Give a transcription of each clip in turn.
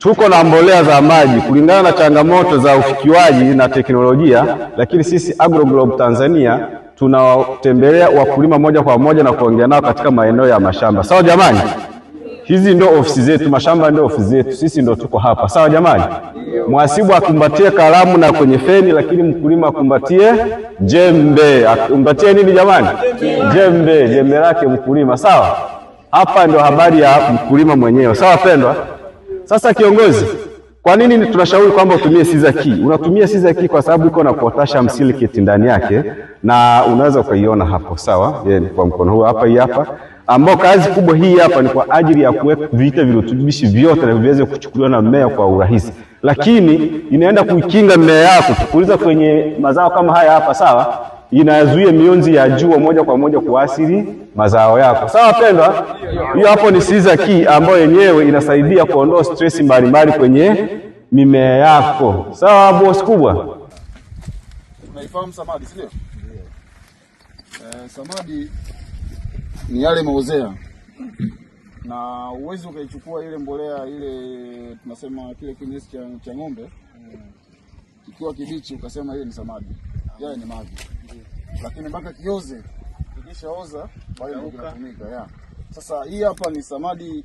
Tuko na mbolea za maji kulingana na changamoto za ufikiwaji na teknolojia, lakini sisi AgroGlobe Tanzania tunawatembelea wakulima moja kwa moja na kuongea nao katika maeneo ya mashamba. Sawa jamani? Hizi ndio ofisi zetu, mashamba ndio ofisi zetu, sisi ndio tuko hapa. Sawa jamani? Mhasibu akumbatie kalamu na kwenye feni, lakini mkulima akumbatie jembe. Akumbatie nini jamani? Jembe, jembe lake mkulima. Sawa? Hapa ndio habari ya mkulima mwenyewe. Sawa pendwa? Sasa kiongozi, kwa nini tunashauri kwamba utumie Siza Key? Unatumia Siza Key kwa sababu iko na potassium silicate ndani yake na unaweza ukaiona hapo, sawa? Yeye kwa mkono huu hapa, hii hapa, ambao kazi kubwa hii hapa ni kwa ajili ya kuweka viita virutubishi vyote na viweze kuchukuliwa na mmea kwa urahisi, lakini inaenda kuikinga mmea yako kupuliza kwenye mazao kama haya hapa, sawa? Inazuia mionzi ya jua moja kwa moja kuathiri mazao yako. Sawa pendwa? Hiyo hapo ni Siza Key ambayo yenyewe inasaidia kuondoa stress mbalimbali kwenye mimea yako. Sawa boss kubwa? Unaifahamu samadi, si ndio? Samadi ni yale maozea, na uwezi ukaichukua ile mbolea ile tunasema kile kinyesi cha ng'ombe kikiwa kibichi ukasema ile ni samadi, yale ni mavi, lakini mpaka kioze, kikishaoza bado ndio kinatumika ya. Sasa hii hapa ni samadi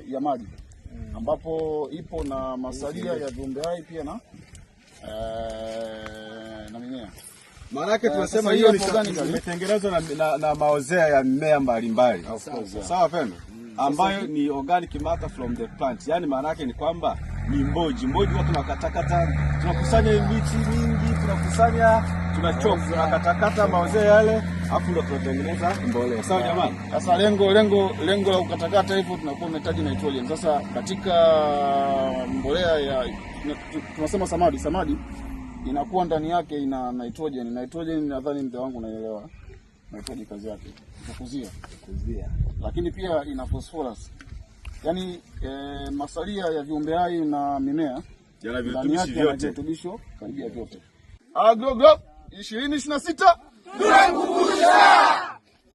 ya maji ambapo ipo na masalia ya viumbe hai pia na mimea. Maana yake tunasema sasa hiyo hii ni hapo organically. imetengenezwa na maozea ya mimea mbalimbali. Of course, yeah. Sawa pendo? Ambayo ni organic matter from the plant. Yaani maana yake ni kwamba ni mboji. Mboji huwa tunakatakata, tunakusanya miti mingi, tunakusanya, tunachop, tunakatakata maozea yale, afu ndo tunatengeneza mbolea. Sawa jamani? Sasa lengo la kukatakata hivyo tunakuwa tunahitaji nitrogen. Sasa katika mbolea ya tunasema samadi, samadi inakuwa ndani yake ina nitrogen. Nitrogen nadhani mzee wangu unaelewa. Nitrogen kazi yake kukuzia. Lakini pia ina phosphorus. Yaani masalia ya viumbe hai na mimea Yana ndani virutubishi yake yana vyote. virutubisho karibia vyote. AgroGlobe 2026 tunakumbusha.